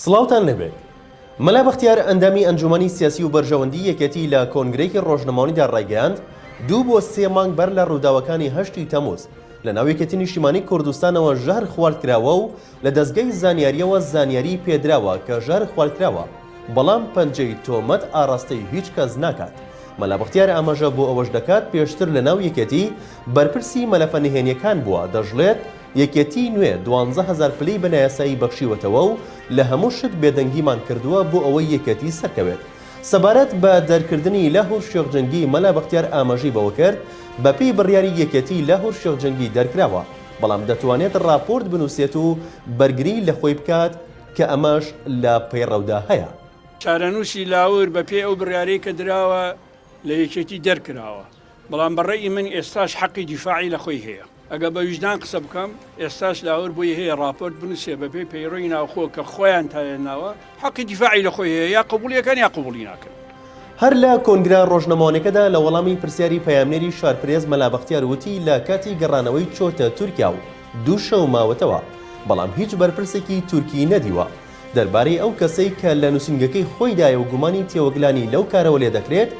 سڵاوتان لێبێت. مەلا بەختیار ئەندامی ئەنجومەنی سیاسی و بەرژەوەندی یەکێتی لە کۆنگرەیەکی ڕۆژنامەوانیدا ڕایگەیاند، دوو بۆ سێ مانگ بەر لە ڕووداوەکانی هەشتی تەمووز لەناو یەکێتی نیشتیمانی کوردستانەوە ژەهر خوارد کراوە و لە دەزگای زانیارییەوە زانیاریی پێدراوە کە ژەهر خوارد کراوە، بەڵام پەنجەی تۆمەت ئاڕاستەی هیچ کەس ناکات. مەلا بەختیار ئاماژە بۆ ئەوەش دەکات پێشتر لەناو یەکێتی بەرپرسی مەلەفە نهێنییەکان بووە، دەشڵێت، یەکێتیی نوێ 12,000 پلەی بە نایاسایی بەخشیوەتەوە و لە هەموو شت بێدەنگیمان کردووە بۆ ئەوەی یەکێتی سەرکەوێت. سەبارەت بە دەرکردنی لاهور شێخ جەنگی، مەلا بەختیار ئاماژەی بەوەکرد، بەپێی بڕیاری یەکێتی لاهور شێخ جەنگی دەرکراوە، بەڵام دەتوانێت ڕاپۆرت بنووسێت و بەرگری لە خۆی بکات کە ئەمەش لە پەیڕەودا هەیە. چارەنووسی لاهور بەپێی ئەو بڕیارەی کە دراوە لە یەکێتی دەرکراوە، بەڵام بە ڕەئی من ئێستاش حەقی دیفاعی لە خۆی هەیە. ئەگەر بە ویژدان قسە بکەم ئێستاش لاهور بۆی هەیە ڕاپۆرت بنووسێ بەپێی پەیڕەوی ناوخۆ کە خۆیان تایەناوە حەقی دیفاعی لە خۆی هەیە یا قبوڵی ئەکەن یا قبوڵی ناکەن. هەر لە کۆنگرە ڕۆژنەمەوانیەکەدا لە وەڵامی پرسیاری پەیامنێری شارپرێس مەلا بەختیار وتی لە کاتی گەڕانەوەی چۆتە تورکیا و دوو شەو ماوەتەوە بەڵام هیچ بەرپرسێکی تورکی نەدیوە دەربارەی ئەو کەسەی کە لە نوسینگەکەی خۆیدایە و گومانی تێوەگلانی لەو کارەوە لێدەکرێت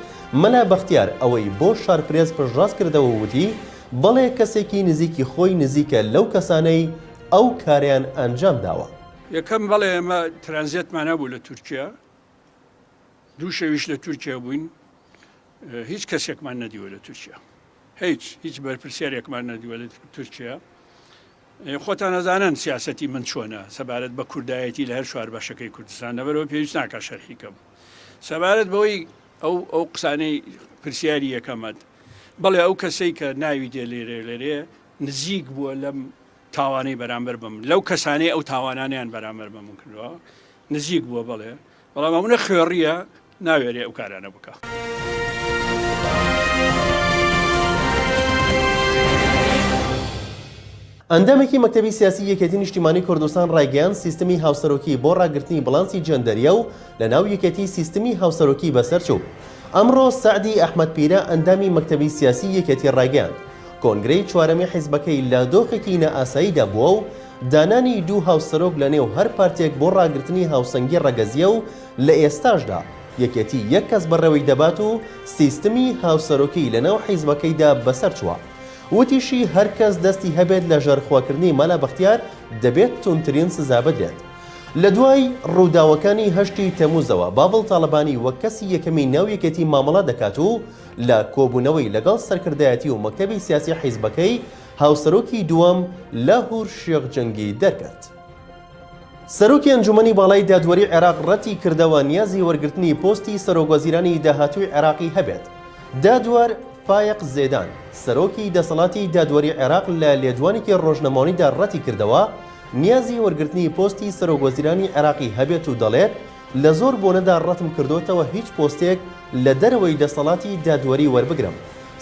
مەلا بەختیار ئەوەی بۆ شارپرێس پشتڕاست کردەوە و وتی بەڵێ کەسێکی نزیکی خۆی نزیکە لەو کەسانەی ئەو کارەیان ئەنجام داوە. یەکەم، بەڵێ ئێمە ترانزێتمان هەبوو لە تورکیا، دوو شەویش لە تورکیا بووین، هیچ کەسێکمان نەدیوە لە تورکیا، هیچ هیچ بەرپرسیارێکمان نەدیوە لە تورکیا. خۆتان ئەزانن سیاسەتی من چۆنە سەبارەت بە کوردایەتی لە هەر چوار بەشەکەی کوردستان، لەبەرئەوە پێویست ناکات شەرحی کەم. سەبارەت بەوەی ئەو ئەو قسانەی پرسیاری یەکەمت، بەڵێ ئەو کەسەی کە ناوی دێ لێرێ لێرێ نزیک بووە لەم تاوانەی بەرامبەر بە من لەو کەسانەی ئەو تاوانانیان بەرامبەر بە من کردووە نزیک بووە بەڵێ بەڵام ئەوەنە خوێڕیە ناوێرێ ئەو کارانە بکە. ئەندامێکی مەکتەبی سیاسی یەکێتی نیشتیمانی کوردستان ڕایگەیاند سیستمی هاوسەرۆکی بۆ ڕاگرتنی بڵانسی جێندەریە و لەناو یەکێتی سیستمی هاوسەرۆکی بەسەرچوو. ئەمڕۆ سەعدی ئەحمەد پیرە ئەندامی مەکتەبی سیاسی یەکێتی ڕایگەیاند کۆنگرەی چوارەمی حیزبەکەی لە دۆخێکی نائاساییدا بووە و دانانی دوو هاوسەرۆک لەنێو هەر پارتێک بۆ ڕاگرتنی هاوسەنگی ڕەگەزییە و لە ئێستاشدا یەکێتی یەک کەس بەڕێوەی دەبات و سیستمی هاوسەرۆکی لەناو حیزبەکەیدا بەسەرچووە. وتیشی، هەر کەس دەستی هەبێت لە ژەهرخواکردنی مەلا بەختیار دەبێت توندترین سزا بدرێت. لە دوای ڕووداوەکانی هەشتی تەمووزەوە باڤڵ تاڵەبانی وەک کەسی یەکەمی ناو یەکێتی مامەڵە دەکات و لە کۆبوونەوەی لەگەڵ سەرکردایەتی و مەکتەبی سیاسی حیزبەکەی هاوسەرۆکی دووەم لاهور شێخ جەنگی دەرکرد. سەرۆکی ئەنجومەنی باڵای دادوەری عێراق ڕەتی کردەوە نیازی وەرگرتنی پۆستی سەرۆکوەزیرانی داهاتووی عێراقی هەبێت. دادوەر فایەق زێدان، سەرۆکی دەسەڵاتی دادوەری عێراق لە لێدوانێکی ڕۆژنامەوانیدا ڕەتی کردەوە نیازی وەرگرتنی پۆستی سەرۆکوەزیرانی عێراقی هەبێت و دەڵێت، لە زۆر بۆنەدا ڕەتم کردۆتەوە هیچ پۆستێک لە دەرەوەی دەسەڵاتی دادوەری وەربگرم.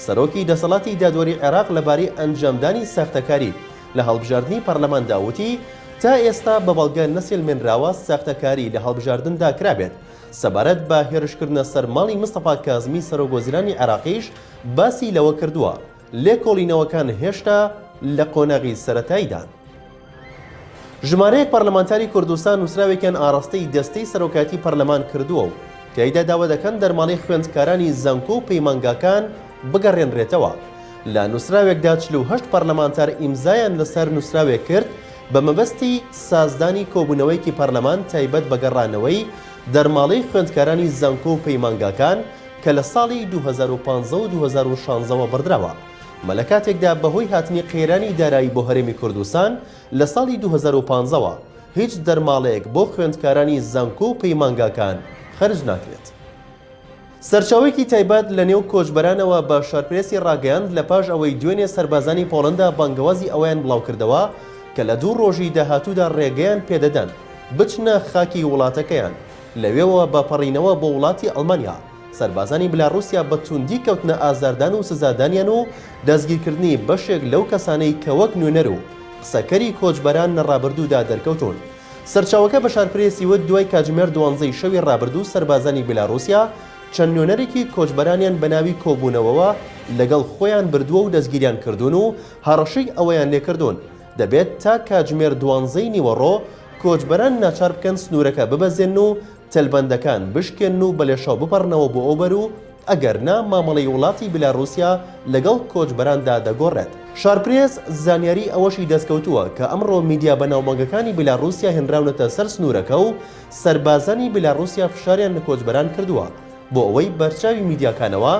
سەرۆکی دەسەڵاتی دادوەری عێراق لەبارەی ئەنجامدانی ساختەکاری لە هەڵبژاردنی پەرلەماندا وتی، تا ئێستا بە بەڵگە نەسێلمێنراوە ساختەکاری لە هەڵبژاردندا کرابێت. سەبارەت بە هێرشکردنە سەر ماڵی مستەفا کازمی سەرۆکوەزیرانی عێراقیش باسی لەوە کردووە، لێکۆڵینەوەکان هێشتا لە قۆناغی سەرەتاییدان. ژمارەیەک پەرلەمانتاری کوردستان نووسراوێکیان ئاڕاستەی دەستەی سەرۆکایەتی پەرلەمان کردووە و تیایدا داوا دەکەن دەرماڵەی خوێندکارانی زانکۆ و پەیمانگاکان بگەڕێنرێتەوە. لە نووسراوێکدا 48 پەرلەمانتار ئیمزایان لەسەر نووسراوێک کرد بە مەبەستی سازدانی کۆبوونەوەیەکی پەرلەمان تایبەت بە گەڕانەوەی دەرماڵەی خوێندکارانی زانکۆ و پەیمانگاکان کە لە ساڵی 2015 و 2016 وە بڕدراوە. مە لە کاتێکدا بەهۆی هاتنی قەیرانی دارایی بۆ هەرێمی کوردستان لە ساڵی 2015 وە هیچ دەرماڵەیەک بۆ خوێندکارانی زانکۆ و پەیمانگاکان خەرج ناکرێت. سەرچاوەیەکی تایبەت لە نێو کۆچبەرانەوە بە شارپرێسی ڕاگەیاند لە پاش ئەوەی دوێنێ سەربازانی پۆڵەندا بانگەوازی ئەوەیان بڵاوکردەوە کە لە دوو ڕۆژی داهاتوودا ڕێگەیان پێدەدەن بچنە خاکی وڵاتەکەیان لەوێوە بە پەڕینەوە بۆ وڵاتی ئەڵمانیا سەربازانی بلاڕوسیا بە توندی کەوتنە ئازاردان و سزادانیان و دەستگیرکردنی بەشێک لەو کەسانەی کە وەک نوێنەر و قسەکەری کۆچبەران لە ڕابردوودا دەرکەوتوون. سەرچاوەکە بە شارپرێسی وت دوای کاتژمێر دوانزەی شەوی ڕابردوو سەربازانی بلاڕوسیا چەند نوێنەرێکی کۆچبەرانیان بە ناوی کۆبوونەوەوە لەگەڵ خۆیان بردووە و دەستگیریان کردوون و هەڕەشەی ئەوەیان لێکردوون دەبێت تا کاتژمێر دوانزەی نیوەڕۆ. کۆچبەران ناچار بکەن سنوورەکە ببەزێنن و تەلبەندەکان بشکێنن و بەلێشاو بپەڕنەوە بۆ ئەوبەر و ئەگەر نا مامەڵەی وڵاتی بیلاڕوسیا لەگەڵ کۆچبەراندا دەگۆڕێت. شارپرێس زانیاری ئەوەشی دەستکەوتووە کە ئەمڕۆ میدیا بەناوبانگەکانی بیلاڕوسیا هێنراونەتە سەر سنوورەکە و سەربازانی بیلاڕوسیا فشاریان لە کۆچبەران کردووە بۆ ئەوەی بەرچاوی میدیاکانەوە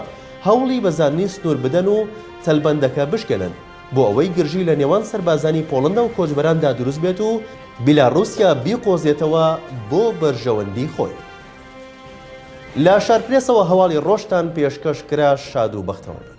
هەوڵی بەزاندنی سنوور بدەن و تەلبەندەکە بشکێنن بۆ ئەوەی گرژی لە نێوان سەربازانی پۆڵەندا و کۆچبەراندا دروست بێت و بیلاڕوسیا بیقۆزێتەوە بۆ بەرژەوەندی خۆی. لە شارپرێسەوە هەواڵی ڕۆژتان پێشکەش کرا شاد و بەختەوەر بن.